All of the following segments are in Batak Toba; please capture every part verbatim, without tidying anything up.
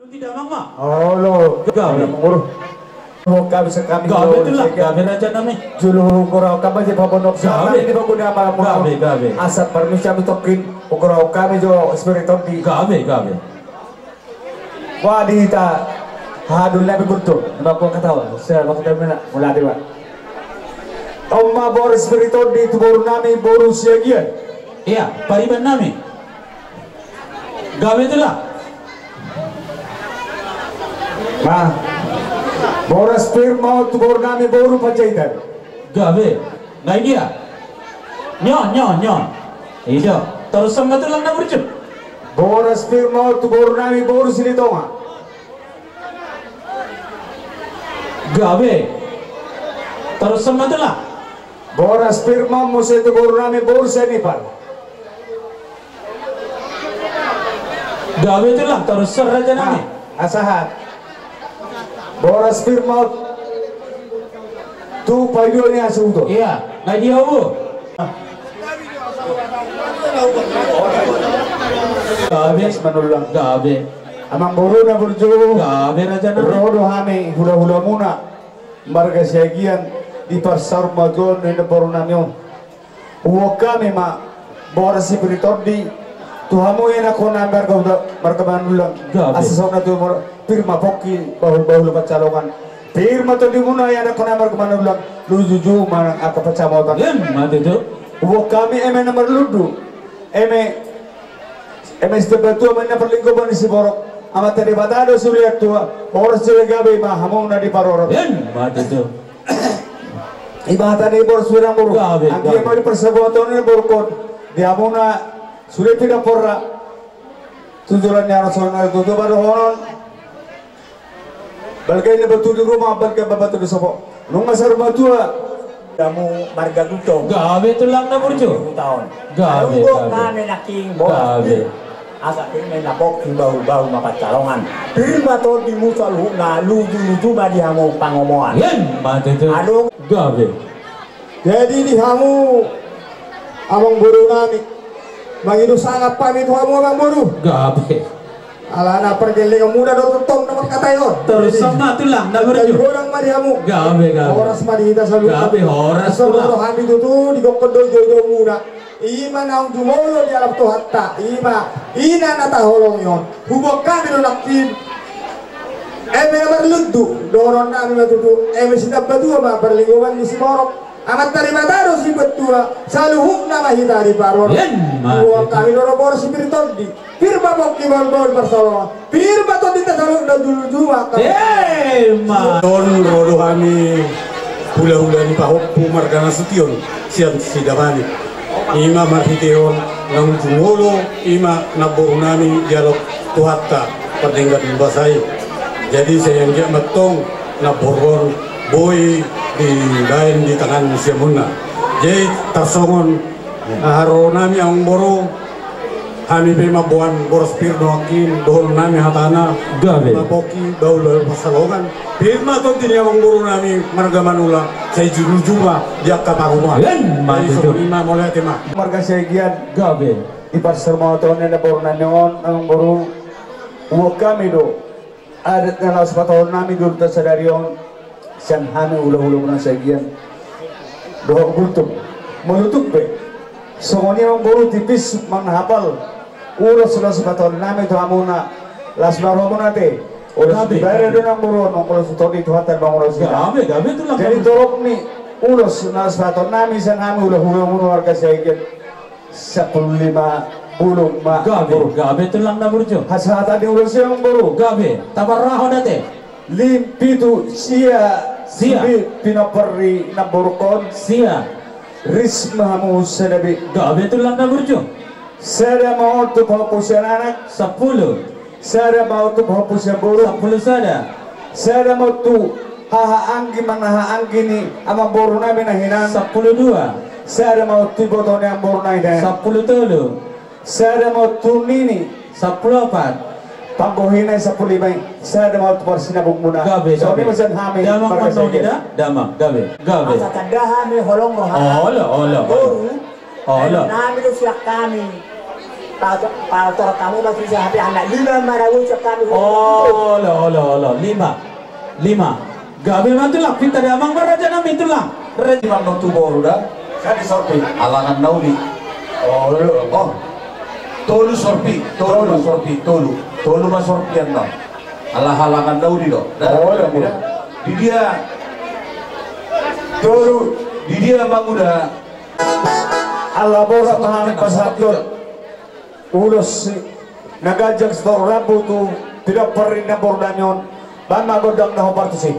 Olo. Gabe. Manguru. Gabe tulang, gabe raja nami. Julu gora kama je pabonok. Gabe. Gabe, gabe. Asa parmisi ami tokkin. Gora kami jo spiriton di. Gabe, gabe. Wah, di hita. Hadul nabi guntur. Nama gua ketawa. Saya bakal mena. Mulai dewa. Oma boru spiriton di tu boru nami boru Siagian. Iya, pariban nami. Gabe tulang. Nah, boras pir mau tu boru nami boru Panjaitan. Gabe. Ngai dia. Nyo, nyo, nyo. Ido. Terus sama tulang na burju. Boras pir mau tu boru nami boru Silitonga. Gabe. Terus sama tulang. Boras pir mau muse tu boru nami boru Senipal. Gabe tulang, torus raja nami. Asahat. Boras pir mau tu paidua ni asudo. Iya, na dia ubu. Gabe. Manullang. Gabe. Amang boru na burju. Gabe raja nami. Ro do hami hula-hula muna. Marga Siagian di parsarumatuaon ni boru nami on. Uok kami ma boras si piri tondi tu hamu ia na kona marga uda marga Manullang. Gabe. Asa sona tu mor-, pir ma pongki bahul-bahul pancalongan. Pir ma tondi muna ia na kona marga Manullang. Luju-luju ma angka pansamotan. Em, mate tu. Uok kami eme na marlundu. Eme Eme sitamba tua ma na parlinggoman ni siborok. Amanta Debata do suliat tua. Horas jele gabe ma hamu na diparorot. Em, mate tu. Ima hata ni boru suirang boru. Gabe, anggia gabe. Ma di parsabuaton ni boru kon. Di hamu na sude pida porra. Tujuran ni anak sona tutu padohonon. Balga i na batu di rumah, balga batu di sopo. Nunga saur matua. Damu marga Gutong. Gabe tulang na burju. Taon. Gabe, gabe. Kami na king bos. Gabe. Asa pir ma na pongki bahul-bahul ma pancalongan. Pir ma tondi muna saluhutna luju-luju ma di hamu pangomoan. Em, mate tu. Adong. Gabe. Jadi di hamu amang boru nami. Mangido sangap hami tu hamu amang boru. Gabe. Alana pargellengan muna do tongtong na markatai on. Torus sama tulang na burju. Godang ma di hamu. Gabe, gabe. Horas ma di hita saluhut. Gabe, horas. Sama do hami tutu di gokkon do joujou muna. Ima naung jumolo di alap Tuhanta. Ima ina na taholongi on. Huboan hami do nangkin. Eme na marlundu dohonon nami ma tutu. Eme sitamba tua ma parlinggoman ni siborok. Amanta Debata do sibuat tua, saluhutna ma hita diparorot. Em, mate tu. Uok kami do ro boru si piri tondi. Pir ma pongki bahul-bahul pancalongan. Pir ma tondinta saluhutna luju-luju ma. Em, ma. Ton ro do hami hula-hula ni pahompu marga Nasution sian Sidamani. Ima marhite on naung jumolo ima namboru nami di alap Tuhanta pardenggan basa i. Jadi sai anggiat ma tong namboru on boi dibaen di tangan ni siamunna. Jadi tarsongon haroro nami amang boru, hami pe mamboan boras pir do nangkin dohonon nami hatana. Gabe. Ma pongki bahul-bahul pancalongan. Pir ma tondi ni amang boru nami marga Manullang sai luju-luju ma di angka pangomoan. Em, mate tu. Jadi songon i ma, mauliate ma. Marga Siagian. Gabe. Di parsarumatuaon ni namboru nami on amang boru. Uok hami do. Adat na laos patahon nami do tu sadari on. Sian hami hula-hula muna Siagian. Dohot Gultom. Molo tung pe. Songon i amang boru tipis manghapal. Ulos laos patahon nami tu hamuna. Laos ma rohamuna ate. Ulos. Gabe. Dibaen do nang boru on, ulos tu tondi Tuhanta mangulosi hita. Gabe, gabe tulang. Jadi torop ni ulos laos patahon nami sian hami hula-hula muna marga Siagian. Sampulu lima bulung ma. Gabe, boru. Gabe tulang na burju. Hasahatan ni ulos i amang boru. Gabe, taparrohahon ate. Lim pitu sia. Sia. Sude pinompar ni namborungkon. Sia. Ris ma hamu sada be. Gabe tulang na burju. Sada ma on tu pahompu sian anak. Sampulu. Sada ma on tu pahompu sian boru. Sampulu sada. Sada ma on tu haha anggi manang haha anggi ni amang boru nami na hinan. Sampulu dua. Sada ma on tu iboto ni amang boru na hinan. Sampulu tolu. Sada ma on tu nini. Sampulu opat. Panggohi nai sampulu lima i. Sada ma on tu parsinabung muna. Gabe, gabe. Songon i ma sian hami. Damang marga Siagian. Damang, gabe, gabe. Asa tanda hami holong roha. Olo, olo, olo. Boru. Olo. Nami do sian hami. Pator, pator hamu ma tusi, hape anak lima ma na boi sian hami. Olo, olo, olo, lima. Lima. Gabe ma tulang, pinta damang ma raja nami tulang. Raja. Lima annon tu boru da. Sadi sorpi. Alangan na uli. Olo. Oh. Tolu sorpi, tolu ma sorpi, tolu. Tolu ma sorpi annon. Ala alangan na uli do. Da. Olo. Di dia. Tolu. Di dia manguda. Ala borat ma hami pasahathon ulos na ganjang sitorop rambu tu pinompar ni na boru nami on. Bahen ma gondang na hombar tusi.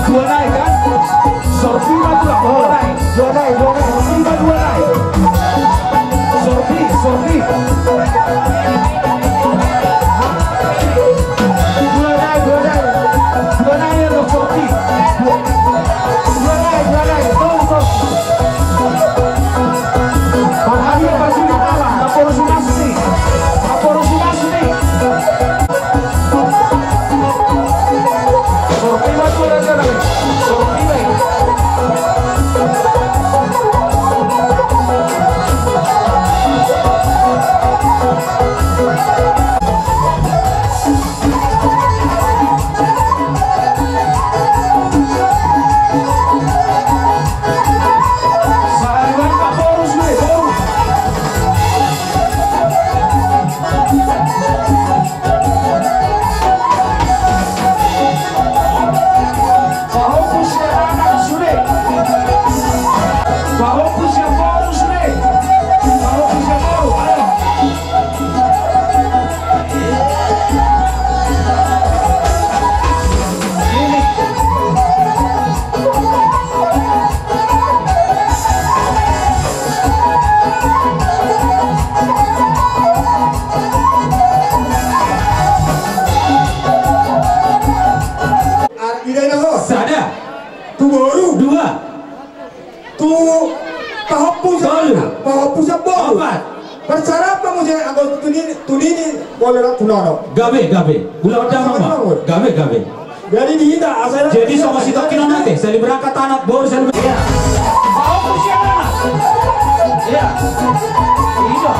Dua nai kan? Sorpi ma tulang, dua nai. Dua nai, dua nai. Sorpi ma dua nai. Sorpi, sorpi. Dua nai, dua nai. Dua nai, dua sorpi. Dua nai, dua nai. Tong, tong. Parhadian pasukan ala, taporu si Masni. Taporu si Masni. Sada. Tu boru. Dua. Tu pahompu sian, tolu. Pahompu sian boru. Opat. Parsarap ma muse anggo tu nini, tu nini, boru tu nono. Gabe, gabe. Ulang damang ma. Gabe, gabe. Jadi di hita, asal. Jadi songon sitoki na nate, sali berangkat anak, boru sali berangkat. Iya. Pahompu sian anak. Iya. Iya.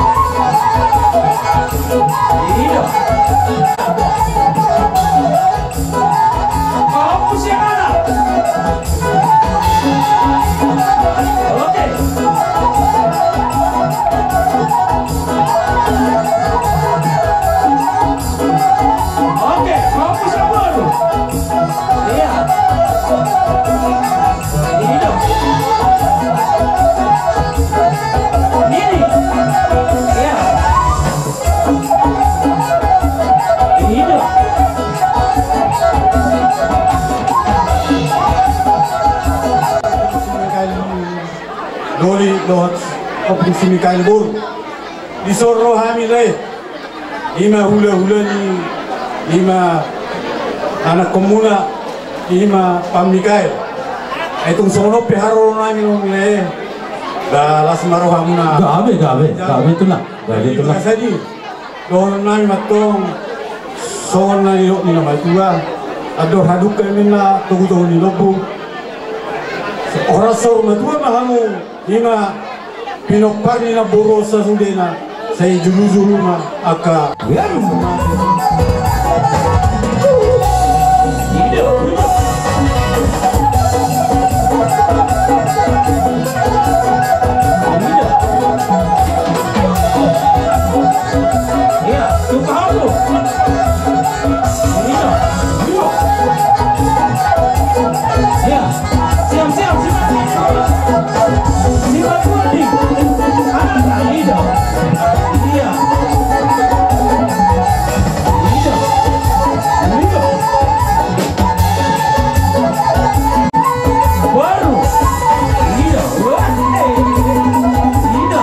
Iya. Pahompu sian anak. Oke. Oke, pahompu sian boru. Iya. Ini dong. Ini. Iya. Doli dohot Kompetisi Mikael Boru. Dison ro hami lae. Ima hulahula ni, ima Anakkonmuna ima Pak Mikael. Ai tung songon on pe haroro nami nang lae. Ba las ma rohamuna. Gabe, gabe, gabe tulang. Gabe tulang. Jadi dohonon nami ma antong songon na nidok ni na matua. Andor hadungka ninna togutogu ni lombu. Horas saur matua ma hamu. Ima pinompar ni namboru on sasudena, sai jolojolo ma angka. Siap, siap, siap. Siap, siap. Ida. Ida. Ida. Baru. Ida. Wah. Ida.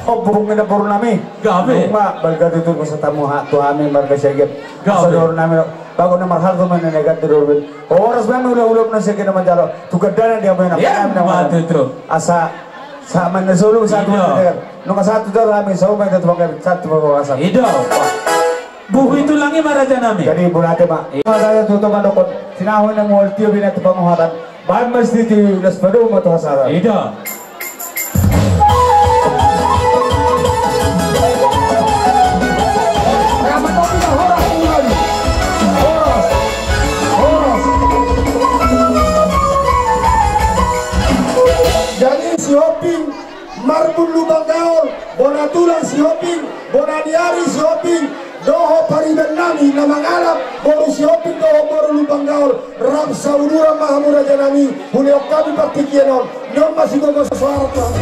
Ompung ni namboru nami. Gabe. Nunga balga tutu pasahat hamu tu hami marga Siagian. Gabe. Asa dohonon nami, bagot na marhalto ma na ganti dohonon. Horas ma hami hulahula na Siagian na manjalo. Tu gandana di hamu na. Asa sahat ma na solu sahat tu. Nunga sahat tu jolo hami, sahat ma tu panggabean, sahat tu panggabean. Ida. Buhu i tulang i ma raja nami. Jadi mauliate ma. Mauliate tu Tuhan mandok on. Sinahun na mual tio bina tu panguhatan. Baen ma sititi las padomu ma tu hasara. Ida. Horas, horas. Jadi Sihombing Marbun Lumban Gaol, bona tulang Sihombing, bona ni ari Sihombing, dohot pariban nami na mangalap boru Sihombing dohot boru Lumban Gaol, rap sauduran ma hamu raja nami, hulehon hami partingkian on, on ma sigogo suara tu hami.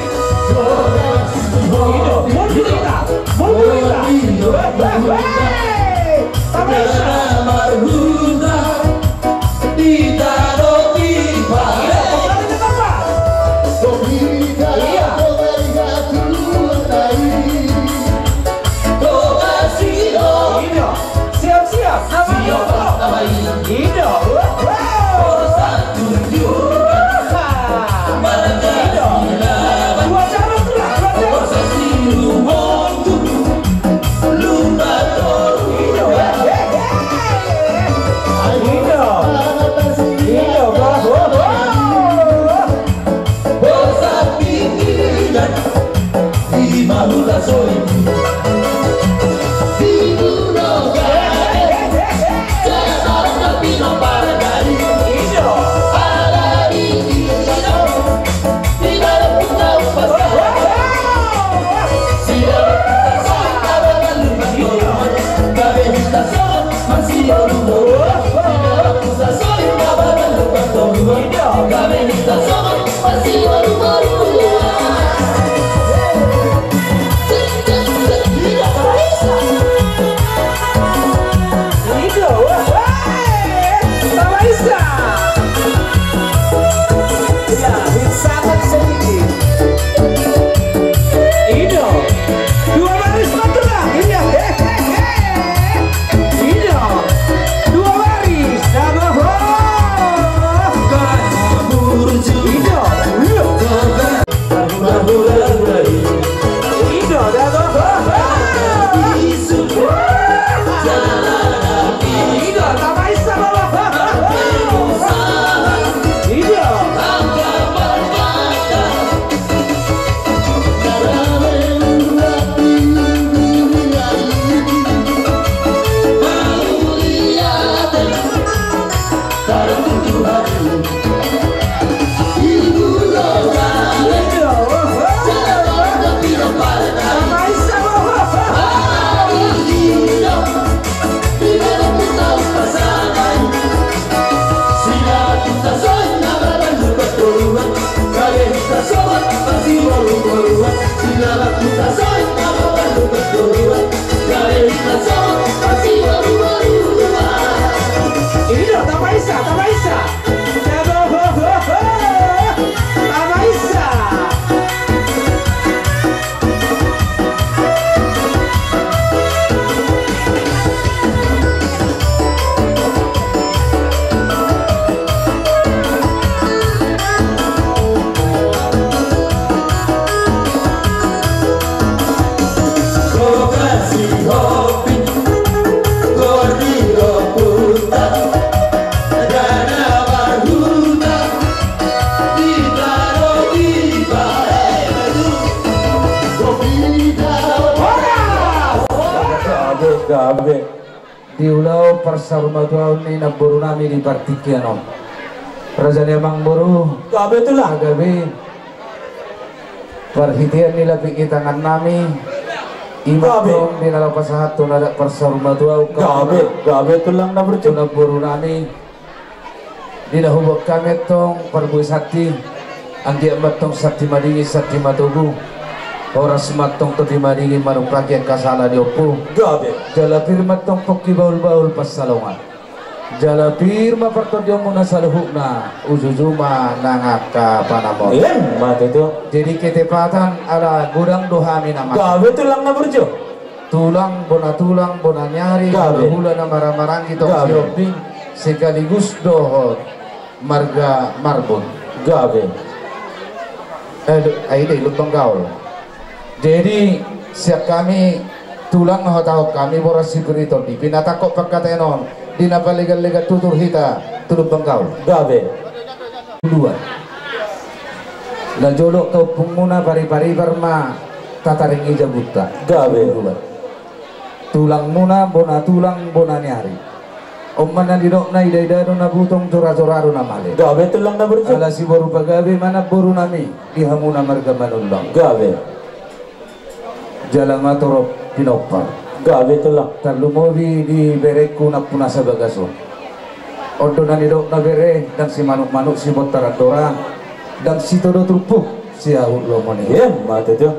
Siap, siap. Siap. Gabe. Di ulaon parsaurmatuaon ni namboru nami di partingkian on. Raja ni amangboru. Gabe tulang. Gabe. Parhitean ni lapik ni tangan nami. Ima tong di na laho pasahathon adat parsaurmatuaon. Gabe, gabe tulang na burju. Namboru nami. Di na hubuat hami antong parbue santi, anggiat ma antong santi madingin santi matogu, horas ma antong tondi madingin manumpahi angka sala ni ompu. Gabe. Jala pir ma antong pongki bahulbahul pansalongan. Jala pir ma partondionmuna saluhutna, ujuuju ma nang angka panamon. Lem ma tutu. Jadi ketepatan ala godang do hami na mate. Gabe tulang na burju. Tulang, bona tulang, bona ni ari, gabe. Hulahula na marhahamaranggi tong. Gabe. Sihombing, sekaligus dohot marga Marbun. Gabe. Eh, lu-, ai dei, Lumban Gaol. Jadi, sian hami tulang na hotahon hami boras sipir ni tondi. Pinatangkok pangkataion on, di na paleganlegan tutur hita tu Lumban Gaol. Gabe. Dua. Na jolo angka ompungmuna pariparibar ma tataringi jabunta. Gabe. Dua. Tulangmuna, bona tulang, bona ni ari. On ma na nidokna, idaida do na butong, jorajora do na male. Gabe tulang na burju. Ala siboru pagabe ma namboru nami, di hamuna marga Manullang. Gabe. Jala ma torop pinompar. Gabe tulang. Tarlumobi di berengku nampuna sabagas on. On do na nidokna bere, ndang simanukmanuk sibontar andora, ndang sitodo turpuk siahut lomo ni. Ima tutu.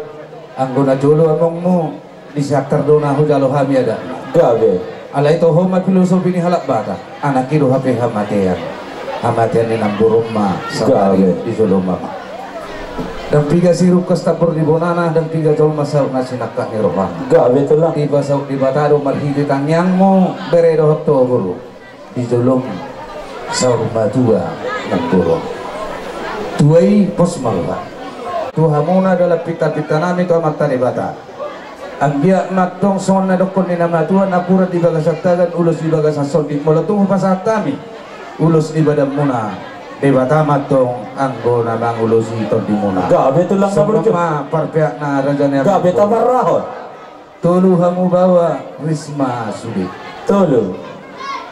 Anggo na jolo amongmu, di Siantar do na hujalo hami adatna. Gabe. Alai toho ma filosofi ni halak Batak. Anak i do hape hamatean. Hamatean ni namboru on ma. Gabe. Sahat di jolma ma. Ndang piga sirungkas tambor di bonana, ndang piga jolma saut na sinangkap ni rohana. Gabe tulang. Dipasaut Debata do marhite tangiangmu, bere dohot toru. Di jolom saur matua namboru. Tua i pos ma roha. Tu hamuna dalan pintapinta nami tu Amanta Debata. Anggiat ma antong songon na didokkon ni na matua, napuran di bagasan tagan, ulos di bagasan sondit. Molo tung hupasahat hami ulos ni badanmuna, Debata ma antong anggo na mangulosi tondimuna. Gabe tulang na burju. Songon ma parpeakna raja ni. Gabe taparrahon. Tolu hamu baoa Risma sude. Tolu.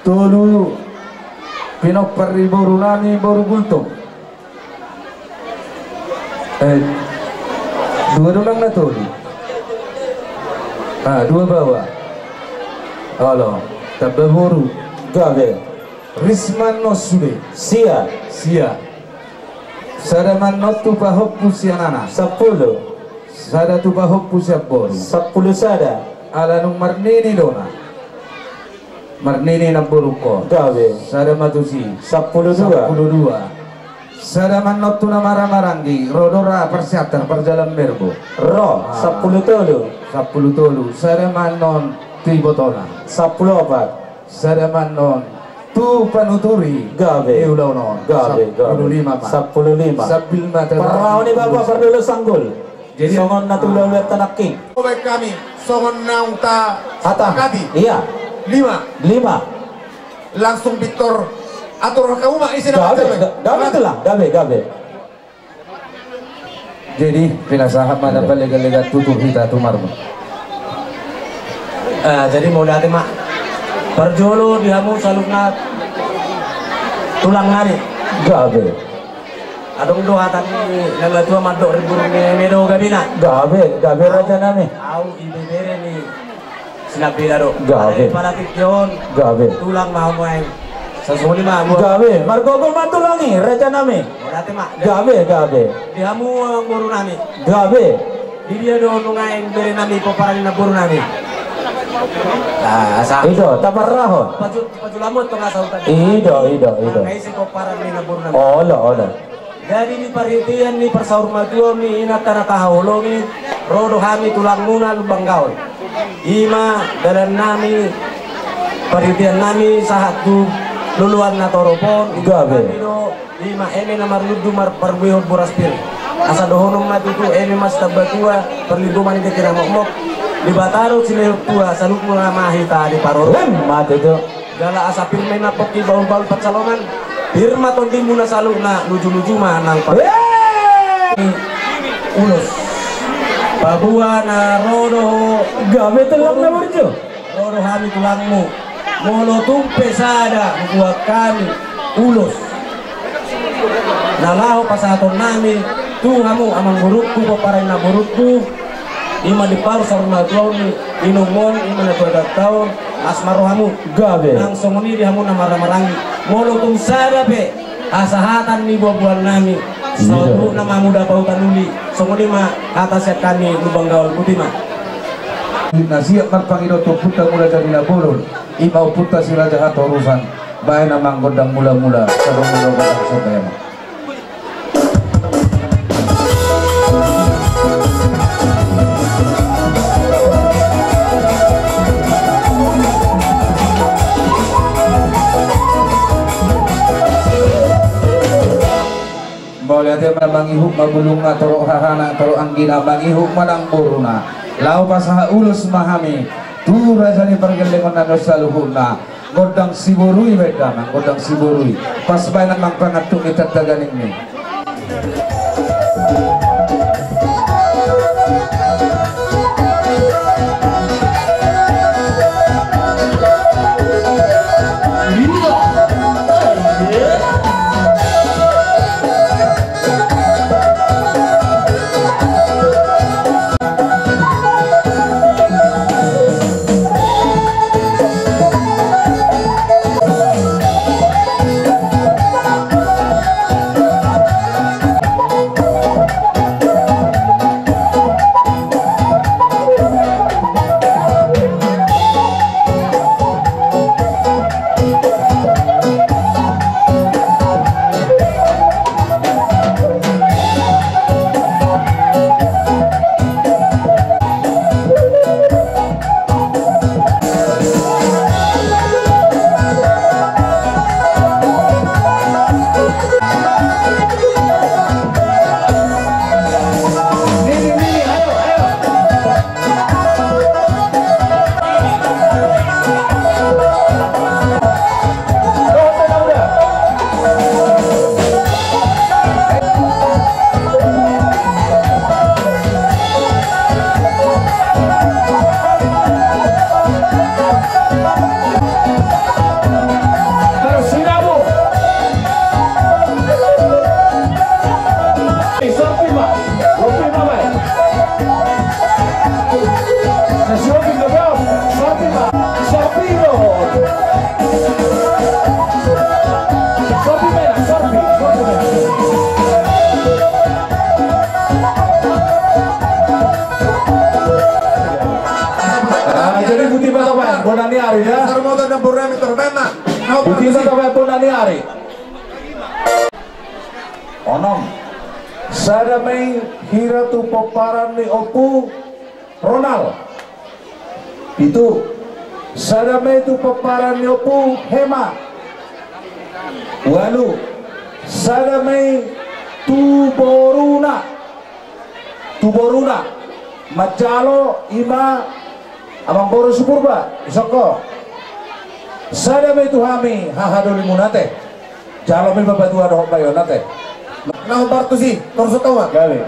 Tolu pinompar ni boru nami, boru Gultom. Eh, dua do nang na tolu. Ah, dua baoa. Olo, tamba boru. Gabe. Risma annon sude. Sia. Sia. Sada ma annon tu pahompu sian anak. Sampulu. Sada tu pahompu sian boru. Sampulu sada. Ala nunga marnini do na. Marnini namborungkon. Gabe. Sada ma tusi. Sampulu dua. Sampulu dua. Sada ma annon tu na marhahamaranggi, ro do ra parsiantar parjalan merbo. Ro. Ah. Sampulu tolu. Sampulu tolu. Sada ma annon tu ibotona. Sampulu opat. Sada ma annon tu panuturi. Gabe. Di ulaon on. Gabe, gabe. Sampulu lima ma. Sampulu lima. Sambil ma tata. Parrahon ni bapa pardolo sanggul. Jadi songon na tu ulaon tanakking. Baik kami, songon naung ta. Hata. Sepakati. Iya. Lima. Lima. Langsung Victor atur hamu ma isi na. Gabe, gabe tulang, gabe, gabe. Jadi, pinasahat ma na paleganlegan tutur hita tu marma. Ah, jadi mauliate ma. Parjolo di hamu saluhutna tulang nami. Gabe. Adong do hata ni na matua mandok rimbur ni medo gabina. Gabe, gabe raja nami. Au ibebere ni. Sinambela do. Gabe. Pala tingki on. Gabe. Tulang ma hamu aeng. Sasoli ma hamu. Gabe. Margogo ma tulang i, raja nami. Mauliate ma. Gabe, gabe. Di hamu boru nami. Gabe. Di dia do nunga aeng bere nami pomparan ni namboru nami. Ah, asa. Ido, taparrahon. Paju-, pajulamu tong asa huta. Ido, ido, ido. Nunga isi pomparan ni namboru nami. Olo, olo. Jadi di parhitean ni parsaurmatuaon ni inanta na tahaholongi, ro do hami tulangmuna Lumban Gaol. Ima dalan nami, parhitean nami sahat tu loloan na torop on. Gabe. Ima eme na marlundu marparbuehon boras pir. Asa dohonon ma tutu eme ma sitambatua, parlinggoman di kena mokmok. Debata do silehon tua, saluhutna ma hita diparorot. Lem ma tutu. Jala asa pir ma i na pongki bahulbahul pansalongan, pir ma tondimuna saluhutna, lujuluju ma nang pa. Hei! Ulos. Paboa na ro do ho. Gabe tulang na burju. Ro Rohami tulangmu, molo tung pe sada hubuat hami ulos na laho pasahatonnami tu hamu amangborungku, pomparan ni namborungku, i ma di paru saur matua on, inongmon, i ma na tuatua on, las ma rohamu. Gabe. Nang songon i di hamu na marhahamaranggi. Molo tung sada pe hasahatan ni buabuannami, saluhutna ma muda pautan uli. Songon i ma hata sian hami Lumban Gaol, boti ma. Na siap marpangido tu ompunta Mulajadi Nabolon, i ma ompunta Si Raja Hatorusan, baen amang gondang mulamula, sadongan gondang sodara. Mauliate ma, mangihut ma bulungna, torop hahana, torop anggina, mangihut ma nang boruna. Laho pasahat ulos ma hami tu raja ni pargellengon nami on saluhutna. Gondang siborui baen damang, gondang siborui. Pas baen amang pangantuk ni tantaganingmi. Ah, jadi boti ma tong baen bona ni ari, ya. Boti ma tong baen bona ni ari. Onom. Sada ma i hira tu pomparan ni Ompu Ronald. Pitu. Sada ma i tu pomparan ni Ompu Hema. Ualu. Sada ma i tu boruna. Tu boruna. Manjalo i ma amangboru si Purba, isongko. Sada ma i tu hami haha dolimuna ate. Jalo ma i papatua dohot bayo na ate. Na hombar tusi, torus tawa. Gabe.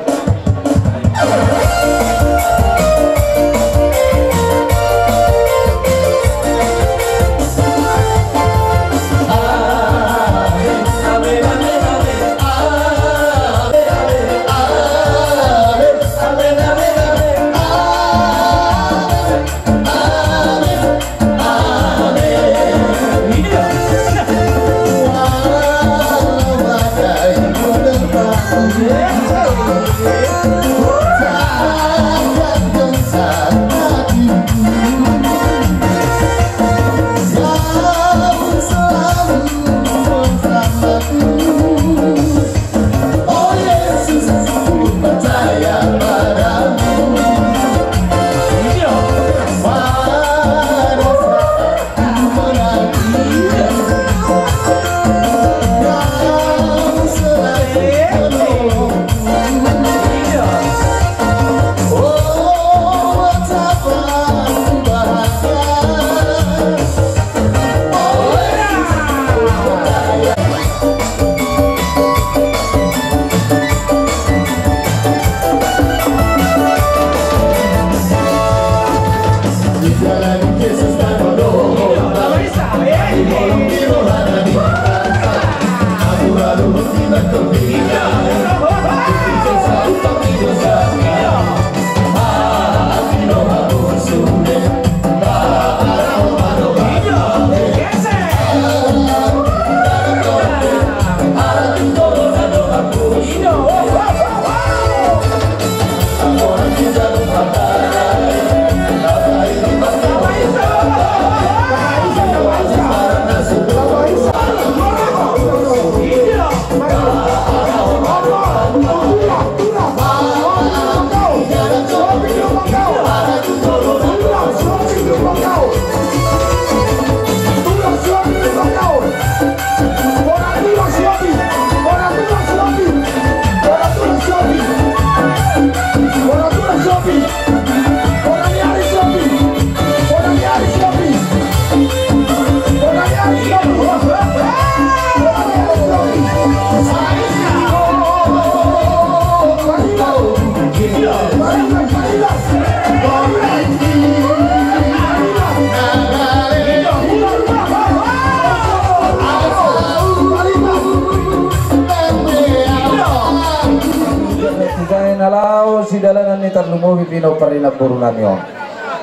Tarlumobi pinompar ni namboru nami on.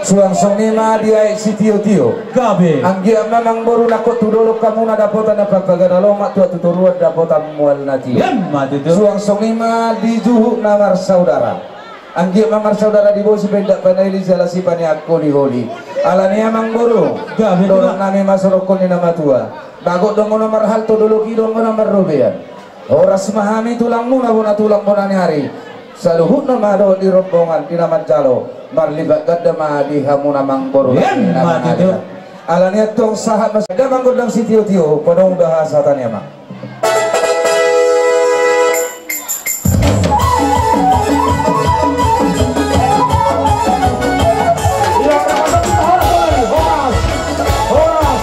Suang songon i ma di aek sitiotio. Gabe. Anggiat ma amangboru nangkok tu dolok hamu na dapotan na papaga na lomak, tua tu toruan dapotan mual na tio. Emma tutu. Suang songon i ma di juhut na marsaudara. Anggiat ma marsaudara di bosi, pendak panaili jala sipaneang holiholi. Alani i amangboru. Gabe, dolok nami ma songon ni na matua. Bagot do anggo na marhalto, dolok i do anggo na marrobean. Horas ma hami tulangmuna, bona tulang bona ni ari. Saluhutna ma dohot di rombongan di na manjalo, marlipat ganda ma di hamuna amangboru nami na mangalian. Alani i antong sahat ma. Damang gondang sitiotio, padong do hasahatan i amang. Horas.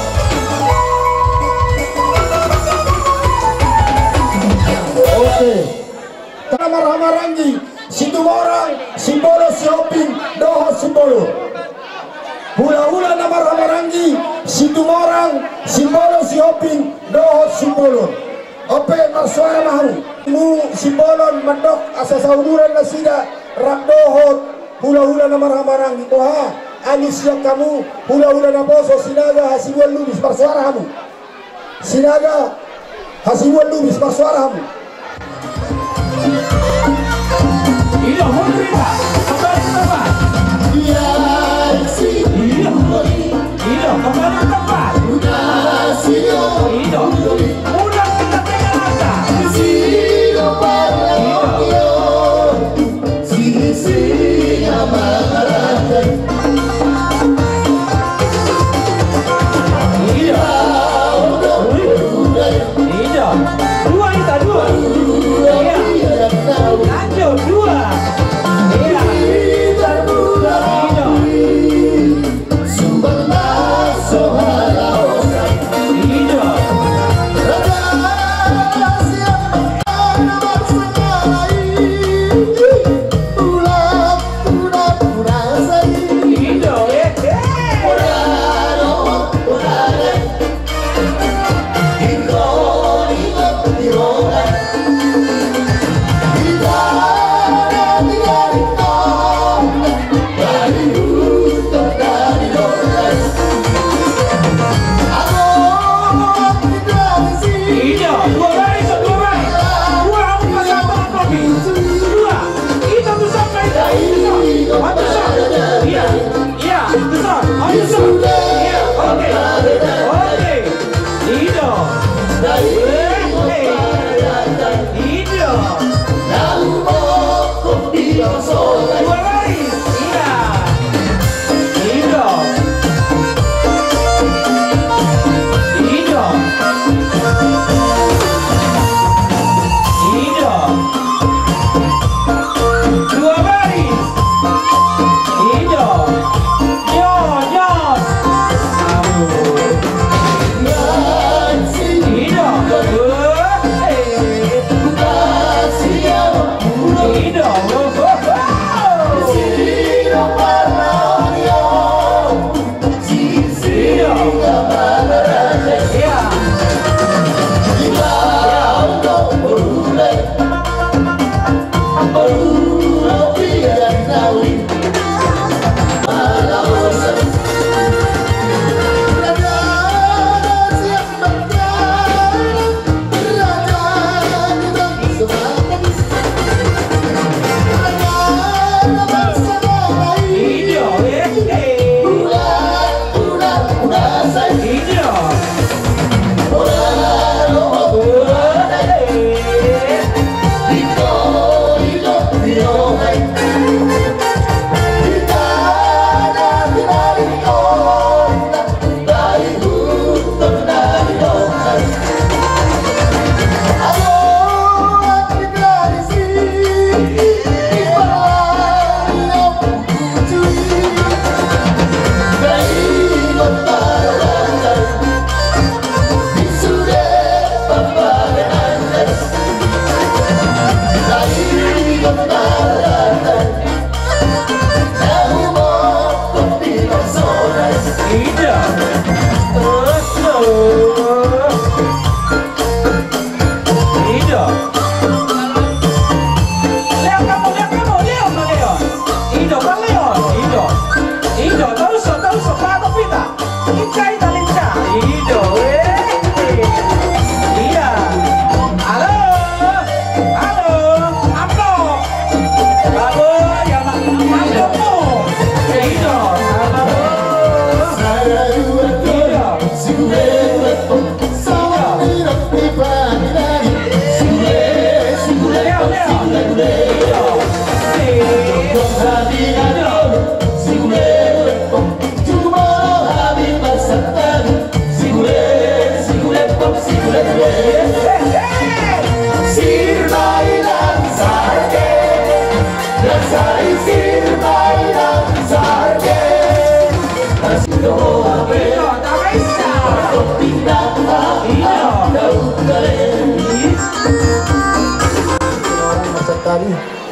Oke. Na marhahamaranggi, Situmorang, Simbolon, Sihombing dohot Simbolon. Hulahula na marhahamaranggi, Situmorang, Simbolon, Sihombing dohot Simbolon. Ope, marsuara ma hamu. Hamu Simbolon mandok asa sauduran nasida rap dohot hulahula na marhahamaranggi. Boha, alus sian hamu hulahula naposo Sinaga Hasibuan Lubis, marsuara hamu. Sinaga Hasibuan Lubis, marsuara hamu. Ido, mundur kita. Kembali ke tempat. Ido. Ido, kembali ke tempat. Ido. Ulang kita dengan rata. Ido. Iya. Iya. Dua, kita dua. Iya. Lanjut, dua. Iya. Iya.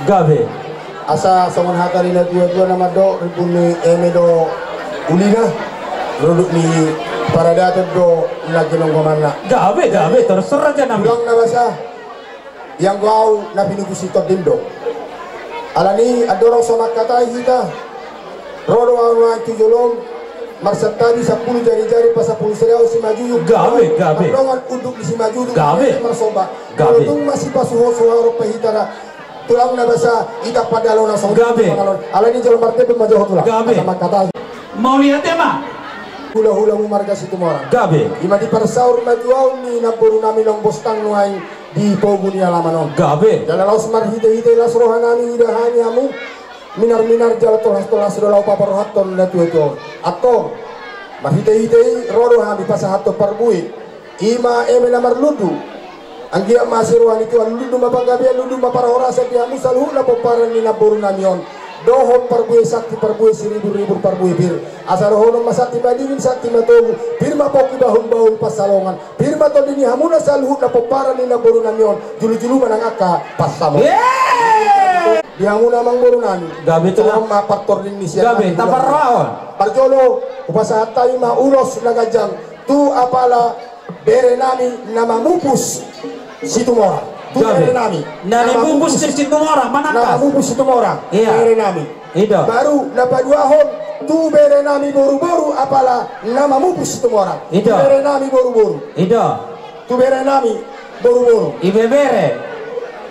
Gabe. Asa songon hata ni na tua-tua na mandok, ribun ni eme do ulina, ruduk ni paradaton do na ginonggonanna. Gabe, gabe, terserah aja nami. Tulang na basa, ianggo au na pinupu si tonding do. Alani andorang so mangkatai hita, ro do au nuaeng tu jolom, marsantabi sampulu jari-jari, pasampulu sereau simanjujung. Gabe, gabe. Andorang unduk ni simanjujung, gabe. Marsomba. Gabe. Molo tung masipasuhot-suhot pe hita na tulang na basa, hita pandalona songon. Gabe. Alani jolom martebe ma jo ho tulang. Gabe. Asa mangkatai. Mauliate ma. Hula-hulamu marga Situmorang. Gabe. Ima diparsaur ma tu ahu ni namboru nami naung bostang nuaeng di pogu ni alaman on. Gabe. Jala laos marhite-hite las roha nami huida hami hamu minar-minar jala tolhas-tolhas do laho paparrohathon na tua-tua on. Antong marhite-hite i ro do hami pasahathon parbue. Ima eme na marlundu. Anggiat ma asi roha ni Tuhan, lundu ma panggabean, lundu ma parhorasan di hamu saluhutna pomparan ni namboru nami on. Dohot parbue santi, parbue siribur-ribur, parbue pir. Asa dohonon ma santi madingin, santi matogu, pir ma pongki bahul-bahul pansalongan, pir ma tondi ni hamuna saluhutna pomparan ni namboru nami on, julu-julu ma nang angka pansamotan. Yeay! Di hamuna amangboru nami. Gabe tulang. Songon ma partording ni sian. Gabe, nami, taparrohahon. Parjolo, hupasahat hami ma ulos na ganjang tu apala bere nami na mamupus Situmorang. Tu, gabe, bere nami. Na mamupus Situmorang, manangkas. Na mamupus Situmorang. Iya. Bere nami. I do. Baru na paduahon, tu bere nami boru-boru apala na mamupus Situmorang. I do. Tu bere nami boru-boru. I do. Tu bere nami boru-boru. Ibebere.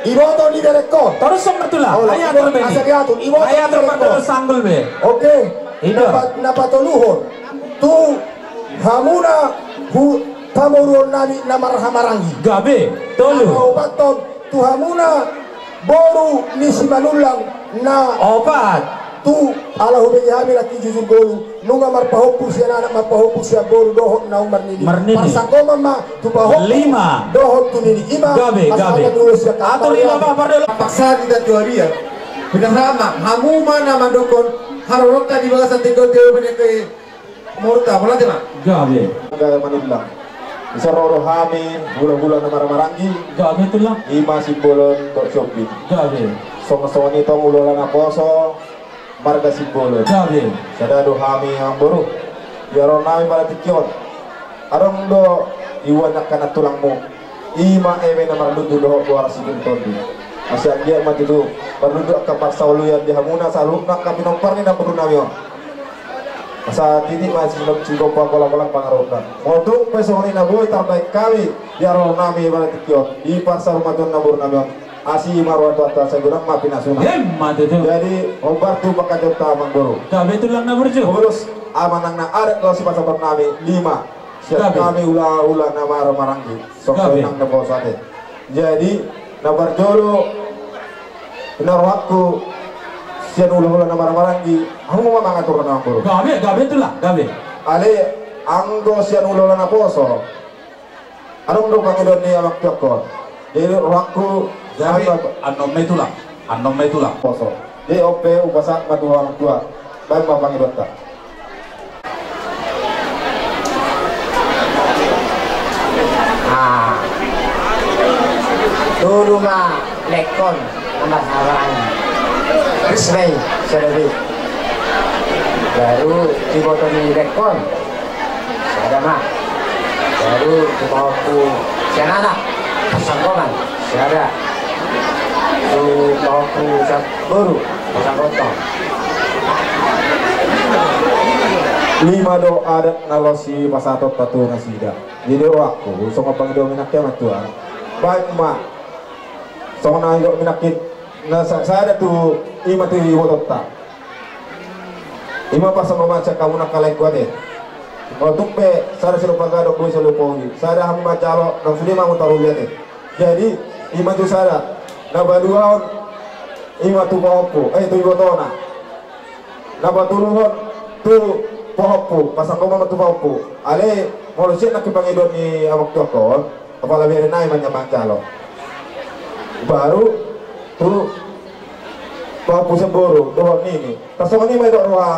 Iboto ni berengkon. Torus songon tulang. Olo, ai atur be. Asa diatur. Iboto ni berengkon. Ai atur be. Sanggul be. Oke. I do. Na pa-, na patoluhon. Tu hamuna hu-, pamoruon nami na marhaha maranggi. Gabe, tolu. Na paopathon tu hamuna boru ni Simanullang na opat. Tu ala hubege hami nangkin jujur ngolu, nunga marpahompu sian anak, marpahompu sian boru dohot naung marnini. Marnini. Parsangkoman ma tu pahompu. Lima. Dohot tu nini. Ima. Gabe, gabe. Atur ima ma pardolo. Paksa di tatu aria. Pinasahat ma, hamu ma na mandokkon harorotta di bagasan tingkol tio bene ke Murta, mauliate ma. Gabe. Gabe Manullang. Dison ro do hami hula-hula na marhaha maranggi. Gabe tulang. Ima Simbolon dohot Sihombing. Gabe. Songon-songon i tong hula-hula naposo marga Simbolon. Gabe. Sada do hami amangboru. Di haroro nami pala tingki on. Adong do iuan angka nantulangmu. Ima eme na marlundu dohot goar si Gintondi. Asa anggiat ma tutu marlundu angka parsaulian di hamuna saluhutna angka pinompar ni namboru nami on. Asa titi ma si Gintondi, si Gintondi golang-golang pangarahutna. Molo tung pe songon i na boi tarbaen hami di haroro nami pala tingki on, di parsaurmatuaon namboru nami on. Asi ma roha Tuhanta, sai godang ma pinasuna. Emma tutu. Jadi hombar tu pangkataion ta amangboru. Gabe tulang na burju. Pengurus, amanang na adat do sipasahaton nami lima. Sian hami hula-hula na marhaha maranggi. Songon i nang na poso ate. Jadi na parjolo na rohangku sian hula-hula na marhaha maranggi, hamu ma mangatur na amangboru. Gabe, gabe tulang, gabe. Alai anggo sian hula-hula naposo, adong do pangidoan ni amangtuangku. Jadi rohangku. Jadi annon ma i tulang. Annon ma i tulang. Poso. Jadi on pe hupasahat ma tu amangtua. Baen ma pangidoanta. Ah. Tolu ma lengkon. Ambar sabarang. Rismai. Sadabi. Baru iboto ni lengkon. Sada ma. Baru tu pahompu sian anak, parsangkoman, sada. Tu pahompu sian boru, parsangkoman. Lima do adat na laos sipasahatonta tu nasida. Jadi rohangku songon pangidoan ni amangtua. Baen ma. Songon na nidok ni nangkin, na sa-, sada tu ima tu ibotonta. Ima parsangkoman sian hamu na angka laengku ate. Molo tung pe sada silupa gadong, dua silupa ogi, sada hamu manjalo, nang sude ma hamu taruli ate. Jadi ima tu sada. Na paduahon ima tu pahompu, eh, tu ibotona. Na patoluhon tu pahompu, parsangkoman ma tu pahompu. Alai molo sian nangkin pangidoan ni amangtuangku on, kepala bere nai ma na manjalo. Baru tu pahompu sian boru dohot nini. Tarsongon i ma i do roha.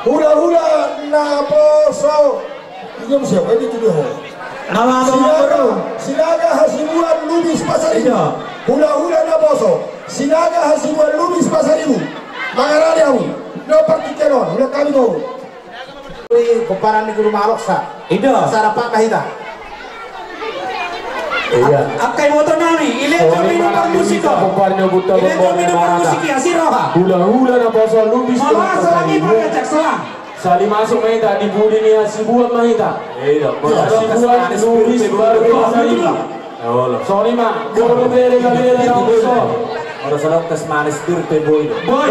Hulahula Naposo. Ini siapa ini tu dia? Nama apa? Sinaga, Sinaga Hasibuan Lubis Pasaribu. Hulahula Naposo. Sinaga Hasibuan Lubis Pasaribu. Mangarade ahu. No partingkian on. Hulahula kami tu. Pomparan ni Guru Maloksa. Ida. Sarapan na hita. Iya. Angka iboto nami, ilejo ma i na parmusik on. Ilejo ma i na parmusik i, asi roha. Hulahula Naposo Lubis. Molo so lagi pakai cak selang. Sali masuk ma hita, di pudi ni Hasibuan ma hita. Iya, Hasibuan Lubis Pasaribu. Songon i ma, molo pe denggan-denggan na olo. Ora songon tes manis dur pe boi. Boi.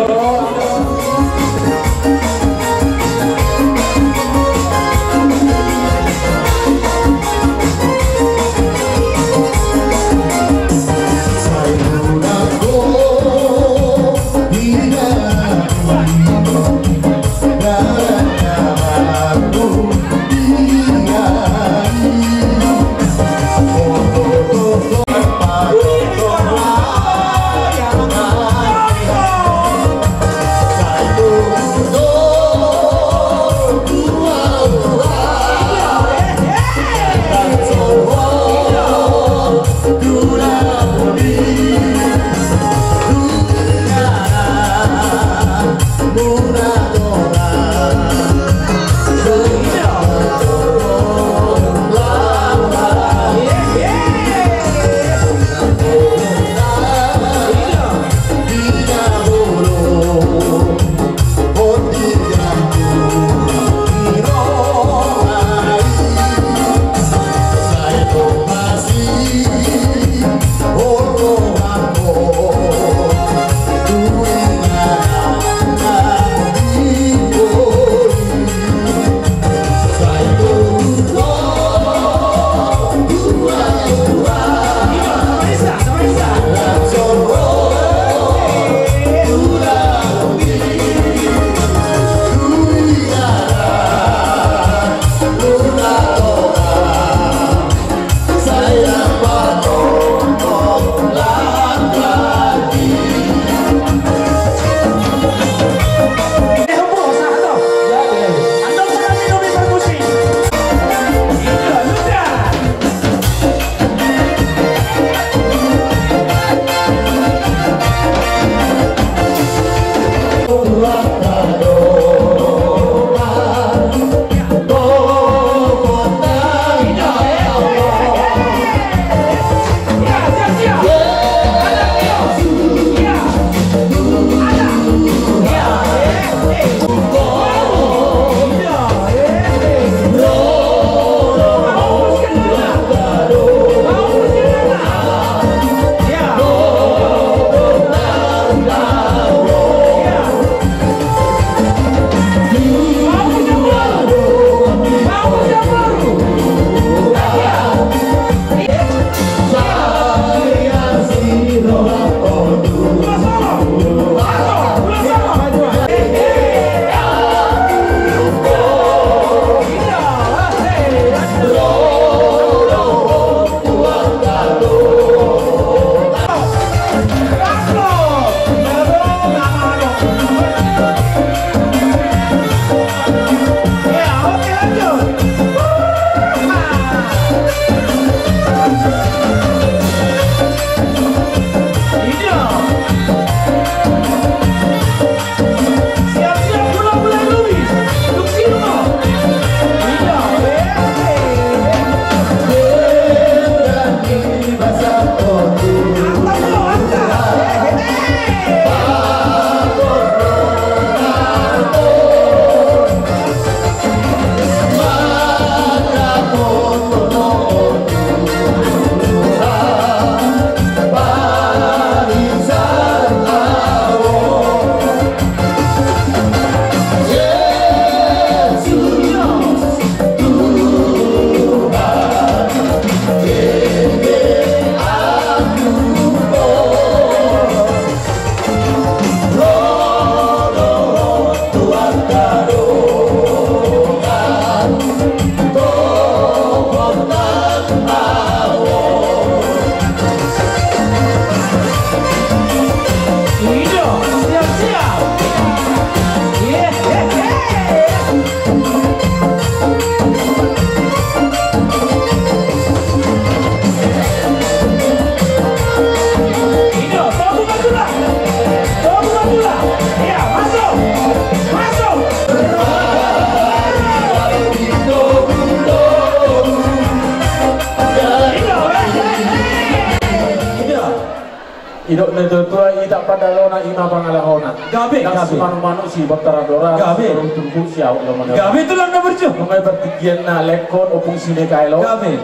Didok na tuatua, ita pandalona ima pangalahona. Gabe, gabe. Manuk-manuk si Batara Dora. Gabe. Turun-turun si au lo mana. Gabe tulang na burju. Nunga partingkian na lengkon Ompung si Mikaelo. Gabe.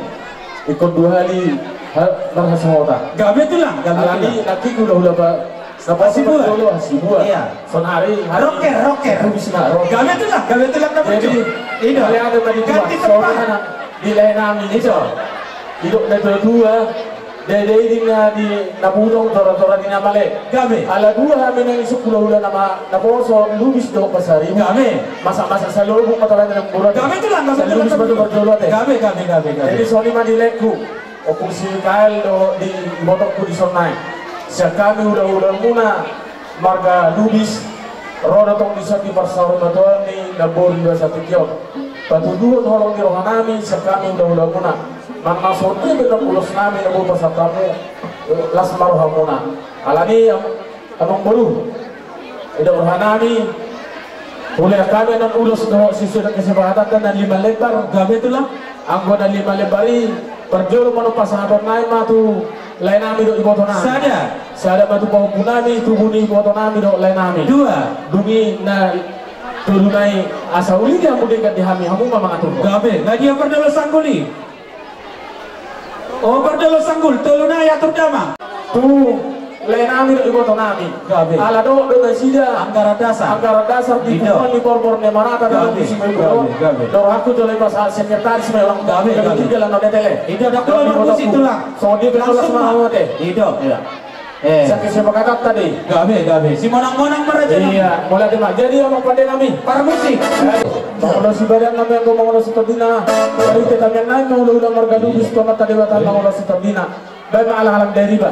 Ingkon dua hali Ha, marhasahota. Gabe tulang, gabe tulang. Alani nangkin hulahula pa, Hasibuan. Hasibuan. Iya. Sonari. Rocker, rocker. Gabe tulang, gabe tulang. Jadi, ini. Ganti tempat. Di lae nami. Didok na tua-tua, dede i di na di na bulung, tora-tora di na male. Gabe. Ala dua hami nang isuk hulahula na ma, naposo Lubis dohot Pasaribu. Gabe. Masak-masak salobuk ma tabaen na borat. Gabe tulang, gabe tulang. Lubis batu parjolo ate. Gabe, gabe, gabe, gabe. Jadi songon i ma di laengku. Ompung si Mikael dohot di ibotongku di son nai. Sian hami hulahulamuna marga Lubis, ro do tong dison di parsaurmatuaon ni namboru iba satingkion. Patuduhon holong ni rohanami sian hami hulahulamuna. Manang songon dia pe ulos nami na boi pasahat hamu, las ma rohamuna. Alani i, am-, Amang boru, didok rohanami, hulehon hami annon ulos dohot sesuai dengan kesepakatan na lima lembar. Gabe tulang. Anggo na lima lembar i, parjolo ma annon pasahaton nami ma tu lae nami dohot iboto nami. Sada. Sada ma tu pahompu nami, tubu ni iboto nami dohot lae nami. Dua. Dung i na tolu nai, asa uli di hamu denggan di hami, hamu ma mangaturhon. Gabe, na dia pardalanan sanggul i? O, pardalanan sanggul, tolu nai atur damang. Tu lae nami dohot iboto nami. Gabe. Ala dohot do nasida anggaran dasar. Anggaran dasar di, didok, tuan ni borbor ni marata. Gabe, gabe, gabe. Dohot rohangku jolo i pasahat sekretaris ma i, ulang. Gabe, gabe. Tiga lah, no, detele. Didok, didok, didok, didok, didok, tulang. Songon dia pe las ma roha muna ate. Didok. Iya. Eh. Sian kesepakatan tadi. Gabe, gabe. Simonang-monang ma raja nami. Iya, mauliate ma. Jadi, amang pande nami. Parmusik. Mangolosi badan nami anggo mangolosi tondina. Marhite tangiang nami ma hulahula marga Lubis tu Amanta Debata mangolosi tondina. Baen ma halanghalang dariba.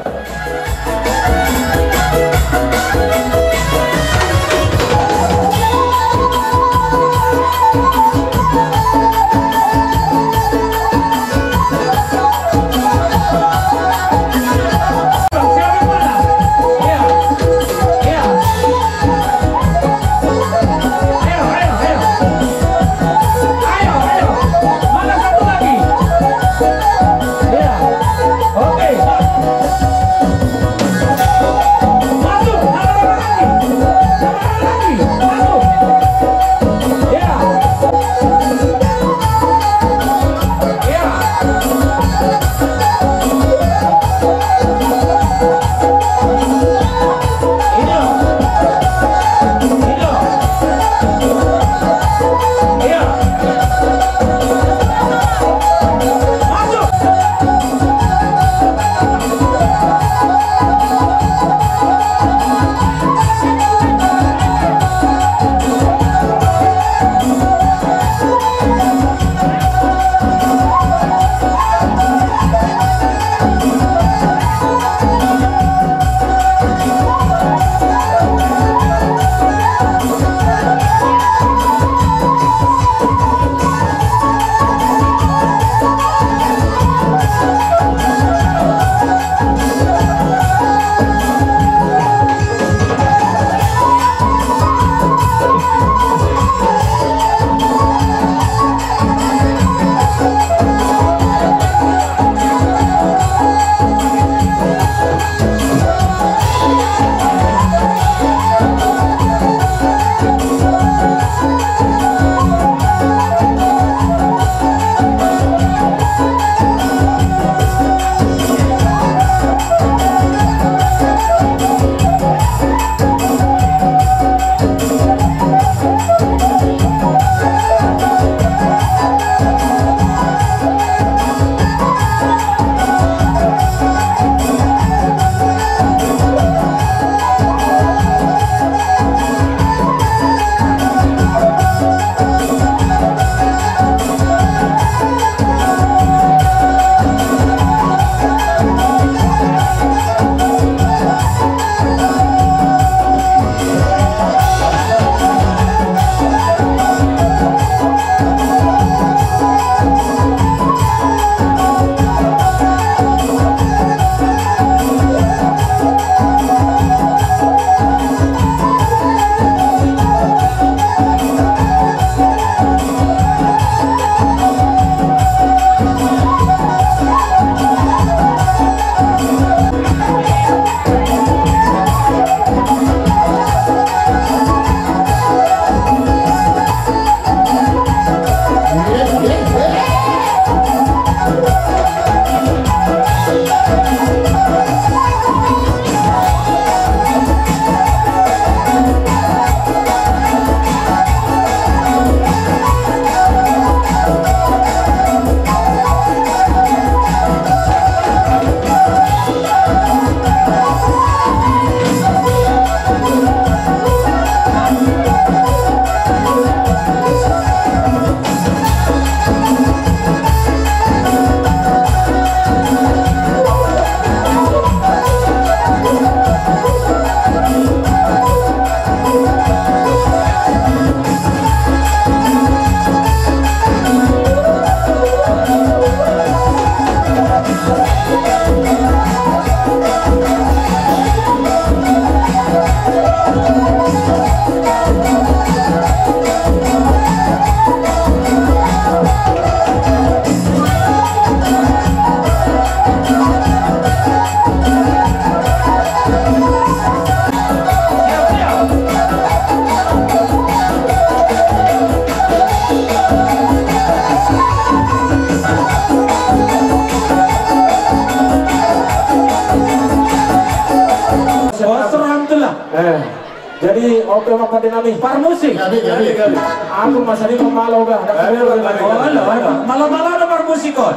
Jadi, oke, Bang, pande nami. Parmusik. Jadi, jadi, jadi. Aku masa ini mau malu, Bang. Ayo, ayo, ayo. Oh, alah, alah. Malu-malu ada parmusik, kon.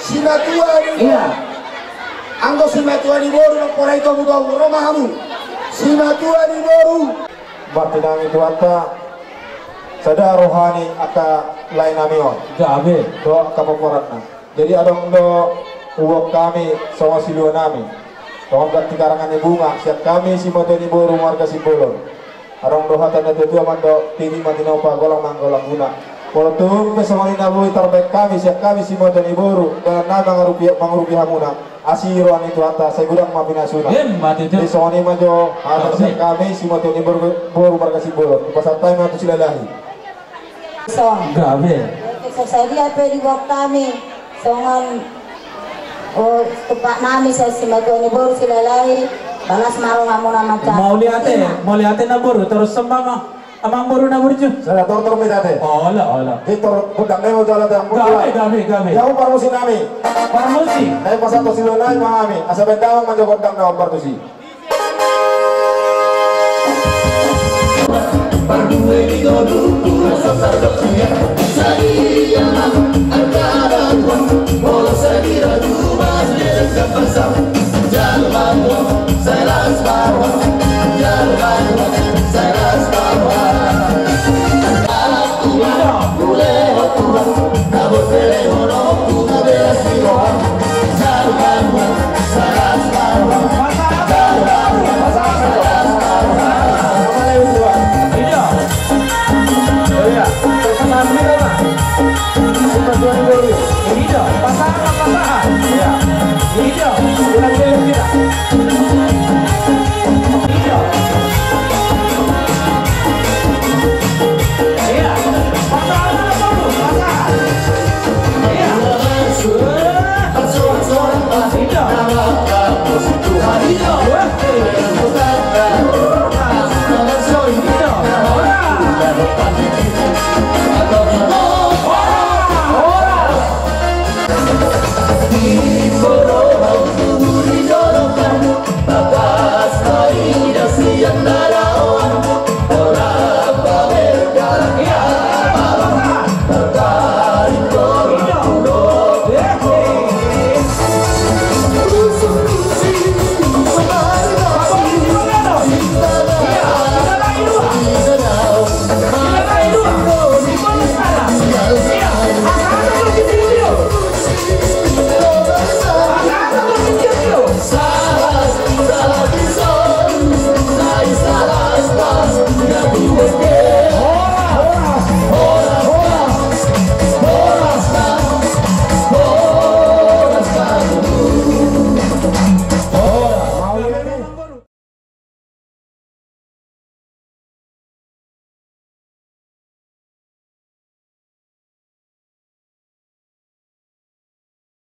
Simatua ni, iya, anggo simatua ni boru, mangkola i togu-togu, ro ma hamu. Simatua ni boru. Martinangi Tuhanta, sada roha ni angka lae nami on. Gabe. Dohot angka pomparanna. Jadi adong do huboan hami songon silua nami. Songon ganti karangan ni bunga, sian hami simatua ni boru marga Simbolon. Adong do hata ni natuatua, mandok tingki ma tinopa, golang ma angka golang guna. Molo tung pe songon i na boi tarbaen hami, sian hami simatua ni boru, dalan nami mangurupi, mangurupi hamuna. Asi roha ni Tuhanta, sai godang ma pinasuna. Emma tutu. Jadi songon i ma jo hata sian hami simatua ni boru, boru marga Simbolon. Hupasahat hami ma tu Silalahi. Song. Gabe. Oke, so sadia pe diboan hami songon, o, tumpak nami sian simatua ni boru Silalahi, balas ma roha muna mancam. Mauliate, mauliate na boru, torus sembah ma. Amang boru na burju. Sada tortor ma i ate. Olo, olo. Di tor, gondang nami ma jala te, amang boru. Gabe, gabe, gabe. Ia, parmusik nami. Parmusik. Nai pasahat tu silua nami ma hami. Asa baen damang ma jo gondang na hombar tusi. Pardue ni godungku, asa sardok ia. Sadia ma arga daruang, molo sai diragu, mas derek kapasam.